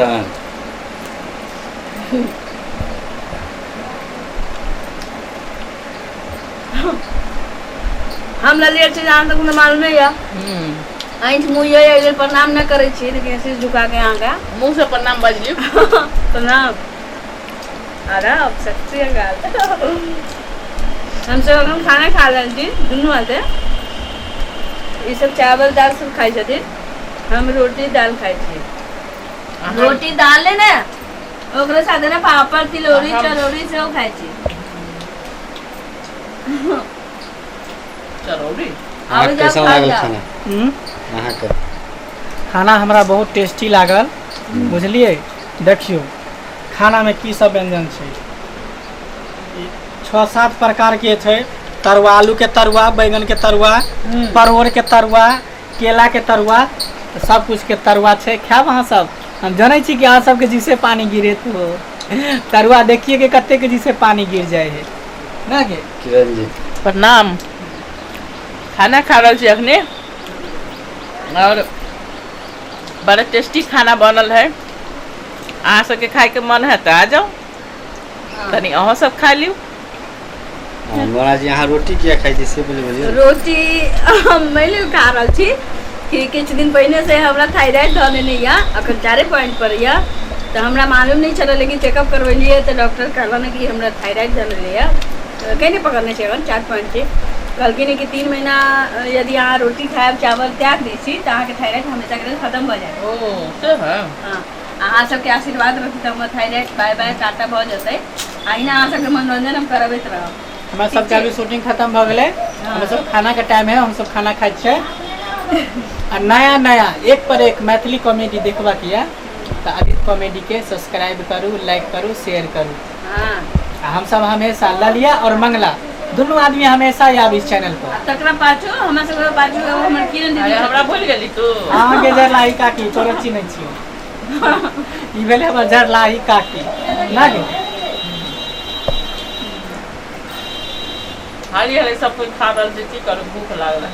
कैसन? हम ललिया छी, अहाँ तक मालूमे यऽ। ऐंठ मुँह यऽ, एहि लेल प्रणाम नहि करै छी, लेकिन शीश झुका के अहाँके मुँह से प्रणाम बजलियौ। प्रणाम। आदाब, सत श्री अकाल। हमसब अखन खाना खा रहल छी दुनू हाथे। ई सब चावल दाल सब खाइ छथिन, हम रोटी दाल खाइ छी। रोटी दाल ने ओकरे साथे ने पापड़ तिलौरी चरौरी सब खाइ छी। चरौरी आबै अहाँके जाउ, कैसन खा लागल जाउ। खाना अहाँके? खाना हमरा बहुत टेस्टी लागल, बुझलियै? देखियौ खानामे की सब व्यञ्जन छै। ई 6-7 प्रकारके छै तरुआ, आलूके तरुआ, बैगनके तरुआ, परोड़के तरुआ, केलाके तरुआ, सब कुछके तरुआ छै। खायब अहाँ सब? हम जनै छी कि अहाँ सबके जिसे पानी गिरे तो तरुआ देखिए के कतेक जिसे पानी गिर जाइ है ना के। किरण जी प्रणाम। खाना खा रहल छी अखने और बड़ा टेस्टी खाना बनल है। अहाँ सबके खायके मन है तऽ आ जाउ, तनी अहाँ सब खा लियौ। हाँ, मोना जी, अहाँ रोटी किया खाइ छी से पहिले बजियौ। रोटी हम एहि लेल खा रहल छी कि किछु दिन पहिने से हमरा थायराइड धऽ लेने यऽ, अखन 4 पॉइंट पर यऽ, तऽ हमरा मालूम नहि छलै, लेकिन चेकअप करबेलियै तऽ डॉक्टर कहलनि कि हमरा थायराइड धऽ लेने यऽ। कहीं नहि पकड़ने छै, अखन 4 पॉइंट छै। कहलखिन कि 3 महीना यदि अहाँ रोटी खायब, चावल त्याग दै छी, तऽ अहाँके थायराइड हमेशाके लेल खत्म भऽ जायत। ओ से है। हँ, अहाँ सबके आशीर्वाद रहतै तऽ हमर थायराइड बाय बाय टाटा भऽ जेतै। अहिना अहाँ सबके मनोरंजन हम करबैत रहब। हमरा सबके अभी शूटिंग खत्म भऽ गेलै, हमरा सब खानाके टाइम है, हम सब खाना खाइ छियै। आ नया नया एक पर एक मैथिली कॉमेडी देखबाक यऽ तऽ आदित्य कॉमेडीके सब्सक्राइब करू, लाइक करू, शेयर करू। आ हमसब हमेशा ललिया और मंगला दुनू आदमी हमेशा आबी इस चैनल पर। आ तकरा पाछू हमरा सबके पाछू एगो हमर किरण दीदी। अरे हमरा भूल गेली तू। अहाँके जरलाही काकी तोरो चिन्है छियौ। ई भेलै हमर जरलाही काकी ना गे। हाली हाली सब कोइ खा रहल छै, की करू, भूख लागल है।